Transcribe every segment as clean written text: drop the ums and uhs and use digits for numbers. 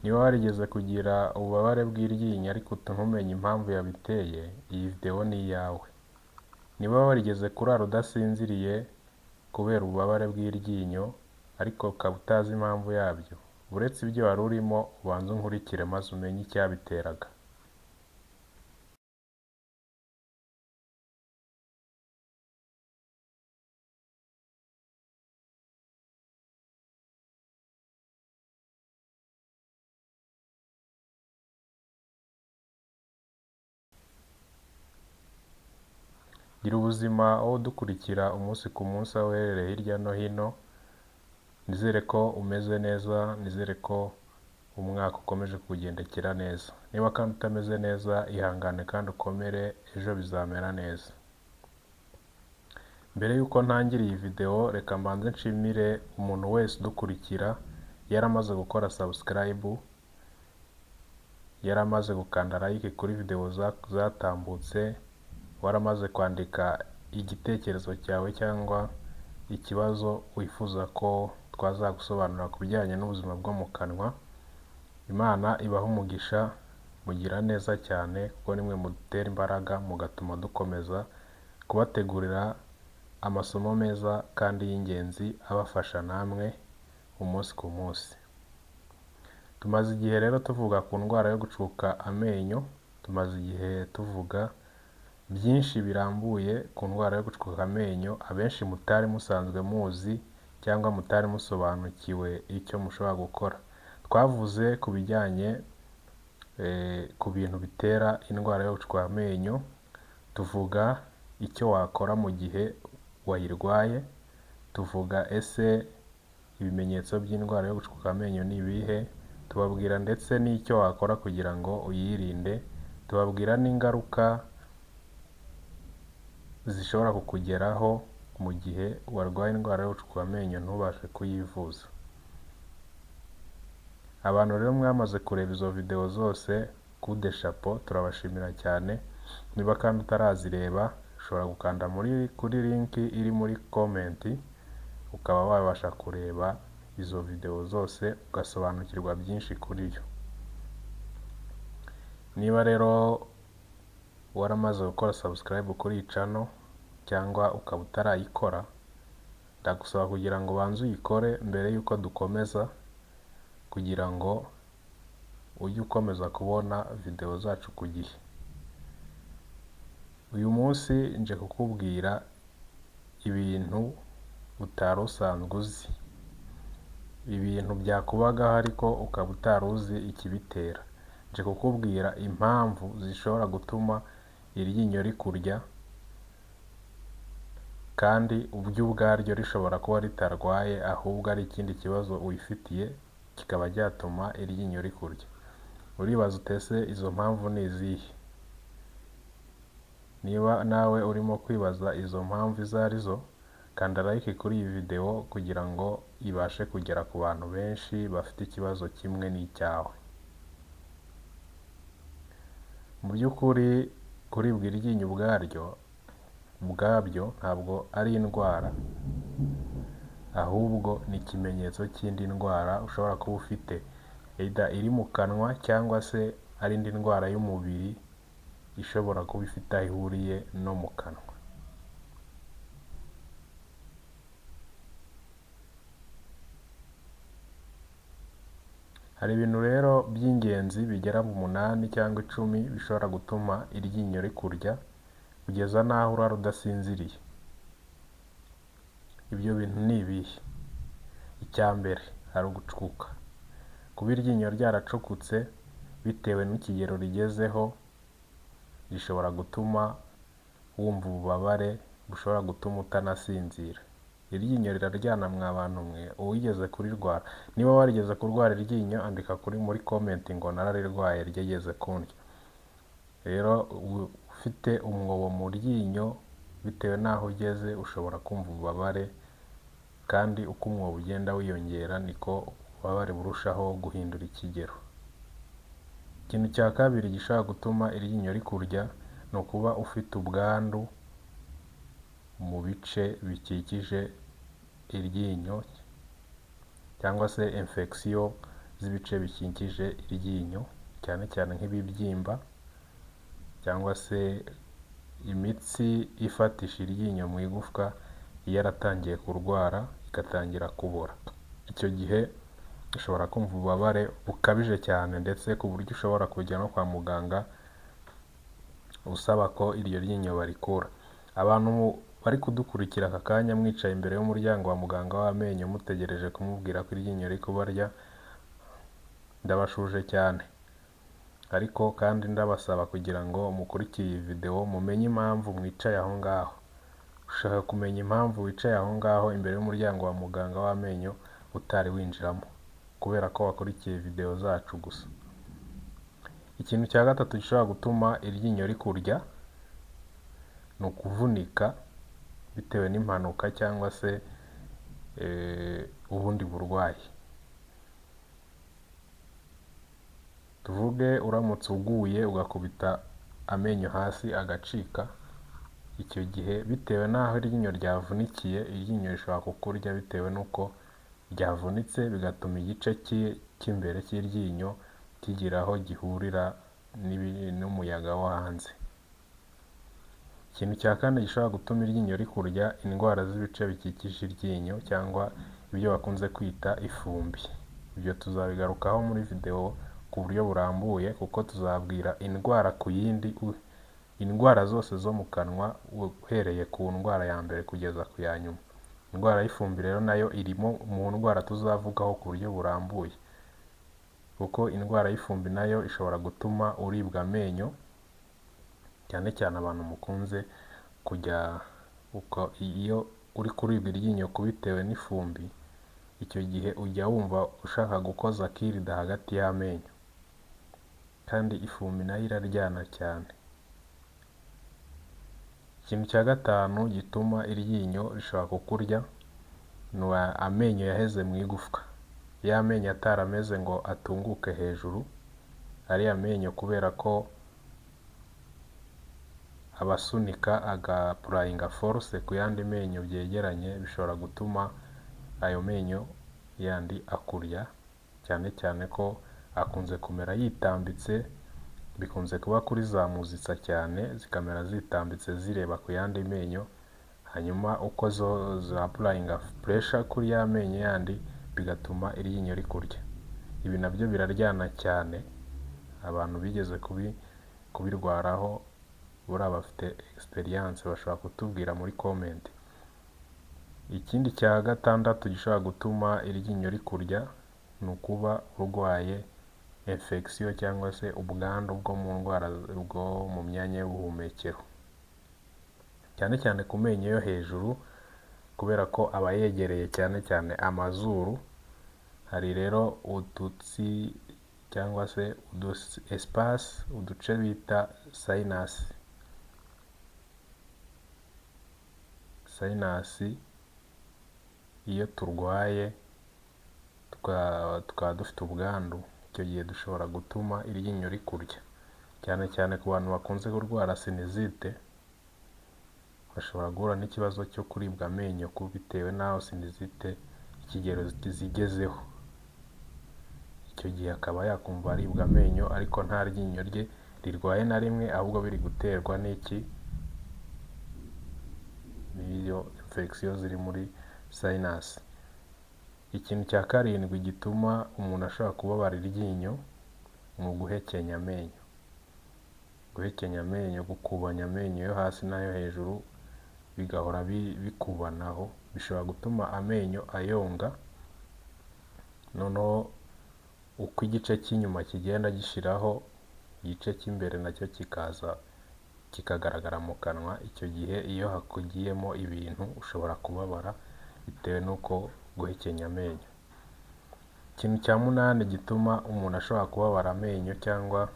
Niba warigeze kugira ububabare bw'iryinyo ariko ntumenye impamvu yabiteye, iyi video ni iyawe. Niba warigeze kurara udasinziriye kubera ububabare bw'iryinyo ariko ukaba utazi impamvu yabyo, uretse ibyo wari urimo ubanze unkurikire maze umenye icyabiteraga. Gira ubuzima wowe udukurikira umunsi ku munsi aho uherereye hirya no hino, nizere ko umeze neza, nizere ko umwaka ukomeje kukugendekera neza. Niba kandi utameze neza, ihangane kandi ukomere, ejo bizamera neza. Mbere y'uko ntangira iyi video, reka mbanze nshimire umuntu wese udukurikira, yaramaze gukora subscribe, yaramaze gukanda like kuri video zatambutse, waramaze kwandika igitekerezo cyawe cyangwa ikibazo wifuza ko twazagusobanurira ku bijyanye n'ubuzima bwo mu kanwa. Imana ibahe umugisha, mugira neza cyane kuko nimwe mudutera imbaraga mugatuma dukomeza kubategurira amasomo meza kandi y'ingenzi abafasha namwe umunsi ku munsi. Tumaze igihe rero tuvuga ku ndwara yo gucuka amenyo, tumaze igihe tuvuga byinshi birambuye ku ndwara yo gucukuka amenyo, abenshi mutari musanzwe muzi cyangwa mutari musobanukiwe icyo mushobora gukora. Twavuze ku bijyanye ku bintu bitera indwara yo gucukuka amenyo, tuvuga icyo wakora mu gihe wayirwaye, tuvuga ese ibimenyetso by'indwara yo gucukuka amenyo ni ibihe, tubabwira ndetse n'icyo wakora kugira ngo uyirinde, tubabwira n'ingaruka zishobora kukugeraho mu gihe warwaye indwara yo gucukuka amenyo ntubashe kuyivuza. Abantu rero mwamaze kureba izo video zose, coup de chapeau, turabashimira cyane. Niba kandi utarazireba, ushobora gukanda kuri link iri muri comment, ukaba wabasha kureba izo video zose ugasobanukirwa byinshi kuri yo. Niba rero waramaze gukora subscribe kuri iyi channel cyangwa ukaba utarayikora, ndagusaba kugira ngo ubanze uyikore mbere y'uko dukomeza, kugira ngo ujye ukomeza kubona video zacu ku gihe. Uyu munsi nje kukubwira ibintu utari usanzwe uzi, ibintu byakubagaho ariko ukaba utari uzi ikibitera. Nje kukubwira impamvu zishobora gutuma iryinyo rikurya kandi ubyo ubwaryo rishobora kuba ritarwaye, ahubwo ari ikindi kibazo wifitiye kikaba cyatuma iryinyo rikurya. Uribaza uti ese izo mpamvu ni izihe? Niba nawe urimo kwibaza izo mpamvu izo arizo, kanda like kuri iyi video kugira ngo ibashe kugera ku bantu benshi bafite ikibazo kimwe n'icyawe. Mu by'ukuri kuribwa iryinyo ubwabyo ntabwo ari indwara, ahubwo ni ikimenyetso cy'indi ndwara ushobora kuba ufite, either iri mu kanwa cyangwa se ari indi ndwara y'umubiri ishobora kuba ifite aho ihuriye no mu kanwa. Hari ibintu rero by'ingenzi bigera mu 8 cyangwa 10 bishobora gutuma iryinyo rikurya kugeza n'aho urara udasinziriye. Ibyo bintu ni ibihe? Icya mbere, hari ugucukuka. Kuba iryinyo ryaracukutse bitewe n'ikigero rigezeho, rishobora gutuma wumva ububabare bushobora gutuma utanasinzira. Iryinyo riraryana mwa bantu mwe, uwigeze kurirwara. Niba warigeze kurwara iryinyo, andika muri comment ngo nararirwaye ryigeze kundya. Rero ufite umwobo mu ryinyo bitewe n'aho ugeze, ushobora kumva ububabare, kandi uko umwobo ugenda wiyongera niko ububabare burushaho guhindura ikigero. Ikintu cya kabiri gishobora gutuma iryinyo rikurya ni ukuba ufite ubwandu mu bice bikikije iryinyo cyangwa se infection z'ibice bikikije iryinyo, cyane cyane nk'ibibyimba cyangwa se imitsi ifatisha iryinyo mu igufwa yaratangiye kurwara igatangira kubora. Icyo gihe ushobora kumva ububabare bukabije cyane, ndetse ku buryo ushobora kujya no kwa muganga usaba ko iryo ryinyo barikura. Abantu bari kudukurikira aka kanya mwicaye imbere y'umuryango wa muganga w'amenyo mutegereje kumubwira ko iryinyo riri kubarya, ndabashuje cyane. Ariko kandi ndabasaba kugira ngo mukurikire iyi video mumenye impamvu mwicaye aho ngaho. Ushaka kumenya impamvu wicaye aho ngaho imbere y'umuryango wa muganga w'amenyo utari winjiramo, kubera ko wakurikiye video zacu gusa. Ikintu cya gatatu gishobora gutuma iryinyo rikurya ni ukuvunika bitewe n'impanuka cyangwa se ubundi burwayi. Tuvuge uramutse uguye ugakubita amenyo hasi agacika, icyo gihe bitewe n'aho iryinyo ryavunikiye, iryinyo rishobora kukurya bitewe n'uko ryavunitse, bigatuma igice cy'imbere cy'iryinyo kigira aho gihurira n'umuyaga wo hanze. Ikintu cya kane gishobora gutuma iryinyo rikurya, indwara z'ibice bikikije iryinyo cyangwa ibyo bakunze kwita ifumbi. Ibyo tuzabigarukaho muri video ku buryo burambuye, kuko tuzabwira indwara ku yindi, indwara zose zo mu kanwa uhereye ku ndwara ya mbere kugeza ku ya nyuma. Indwara y'ifumbi rero nayo irimo mu ndwara tuzavugaho ku buryo burambuye, kuko indwara y'ifumbi nayo ishobora gutuma uribwa amenyo, cyane cyane abantu mukunze kujya uko iyo uri kuribwa iryinyo bitewe n'ifumbi, icyo gihe ujya wumva ushaka gukoza kirida hagati y'amenyo, kandi ifumbi nayo iraryana cyane. Ikintu cya gatanu gituma iryinyo rishobora kukurya ni amenyo yaheze mu igufwa. Ya menyo atarameze ngo atunguke hejuru, ariya menyo kubera ko abasunika agapurayinga force ku yandi menyo byegeranye, bishobora gutuma ayo menyo yandi akurya, cyane cyane ko akunze kumera yitambitse, bikunze kuba kuri za muzitsa cyane, zikamera zitambitse zireba ku yandi menyo, hanyuma uko zo zapurayinga pressure kuri ya menyo yandi bigatuma iryinyo rikurya. Ibi nabyo biraryana cyane, abantu bigeze kubirwaraho buriya bafite experience bashobora kutubwira muri comment. Ikindi cya gatandatu gishobora gutuma iryinyo rikurya ni ukuba urwaye infection cyangwa se ubwandu bwo mu ndwara bwo mu myanya y'ubuhumekero, cyane cyane ku menyo yo hejuru, kubera ko aba yegereye cyane cyane amazuru. Hari rero udutsi cyangwa se udu espace, uduce bita sinus. Sinus iyo turwaye tukaba dufite ubwandu, icyo gihe dushobora gutuma iryinyo rikurya, cyane cyane ku bantu bakunze kurwara sinusite, bashobora guhura n'ikibazo cyo kuribwa amenyo bitewe n'aho sinusite ikigero zigezeho. Icyo gihe akaba yakumva aribwa amenyo ariko nta ryinyo rye rirwaye na rimwe, ahubwo biri guterwa n'iki? N'iyo infection ziri muri sinus. Ikintu cya karindwi gituma umuntu ashobora kubabara iryinyo ni uguhekenya amenyo. Guhekenya amenyo, gukubanya amenyo yo hasi n'ayo hejuru bigahora bikubanaho, bishobora gutuma amenyo ayonga, noneho uko igice cy'inyuma kigenda gishiraho, igice cy'imbere nacyo kikaza kikagaragara mu kanwa. Icyo gihe iyo hakugiyemo ibintu ushobora kubabara bitewe n'uko guhekenya amenyo. Ikintu cya munani gituma umuntu ashobora kubabara amenyo cyangwa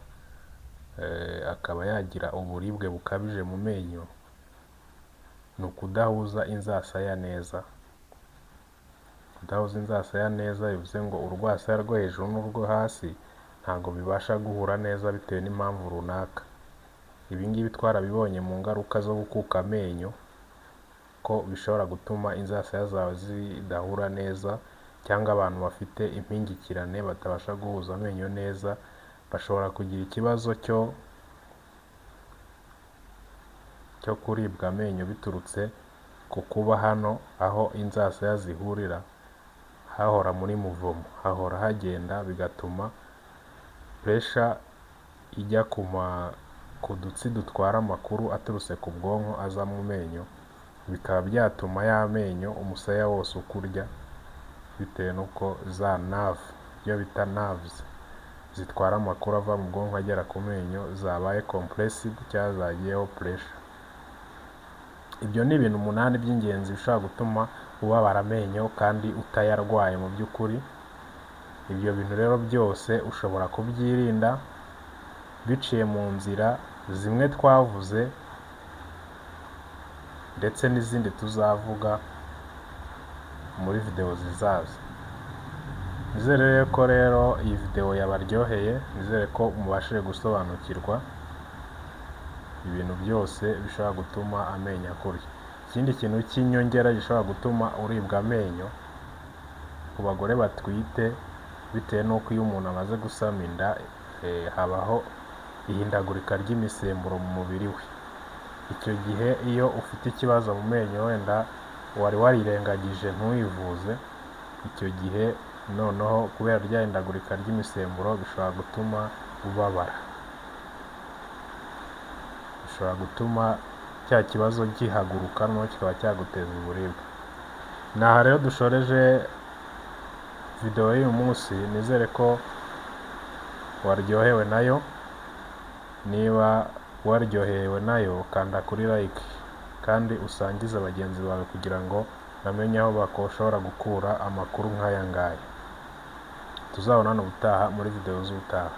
akaba yagira uburibwe bukabije mu menyo ni ukudahuza inzasaya neza. Kudahuza inzasaya neza bivuze ngo urwasaya rwo hejuru n'urwo hasi ntabwo bibasha guhura neza bitewe n'impamvu runaka. Ibi ngibi twarabibonye mu ngaruka zo gukuka amenyo, ko bishobora gutuma inzasaya zawe zidahura neza Cyangwa abantu bafite impingikirane batabasha guhuza amenyo neza, bashobora kugira ikibazo cyo kuribwa amenyo biturutse ku kuba hano aho inzasaya zihurira hahora muri mouvement, hahora hagenda, bigatuma pressure ijya ku dutsi dutwara amakuru aturutse ku bwonko aza mu menyo, bikaba byatuma ya menyo, umusaya wose ukurya, bitewe n'uko za nerve, ibyo bita nerves zitwara amakuru ava mu bwonko agera ku menyo, zabaye compressed cyangwa zagiyeho pressure. Ibyo ni ibintu 8 by'ingenzi bishobora gutuma ubabara amenyo kandi utayarwaye mu by'ukuri. Ibyo bintu rero byose ushobora kubyirinda biciye mu nzira zimwe twavuze ndetse n'izindi tuzavuga muri videwo zizaza. Nizere ko rero iyi videwo yabaryoheye, nizere ko mubashije gusobanukirwa ibintu byose bishobora gutuma amenyo akurya. Ikindi kintu cy'inyongera gishobora gutuma uribwa amenyo ku bagore batwite, bitewe n'uko iyo umuntu amaze gusama inda habaho ihindagurika ry'imisemburo mu mubiri we. Icyo gihe iyo ufite ikibazo mu menyo, wenda wari warirengagije ntuyivuze, icyo gihe noneho kubera rya hindagurika ry'imisemburo bishobora gutuma ubabara, bishobora gutuma cya kibazo gihaguruka, noneho kikaba cyaguteza uburibwe. Ni aha rero dushoreje videwo y'uyu munsi. Nizere ko waryohewe nayo. Niba waryohewe nayo, kanda kuri like kandi usangize bagenzi bawe kugira ngo bamenye aho bashobora gukura amakuru nk'aya ngaya. Tuzabonane ubutaha muri videwo z'ubutaha.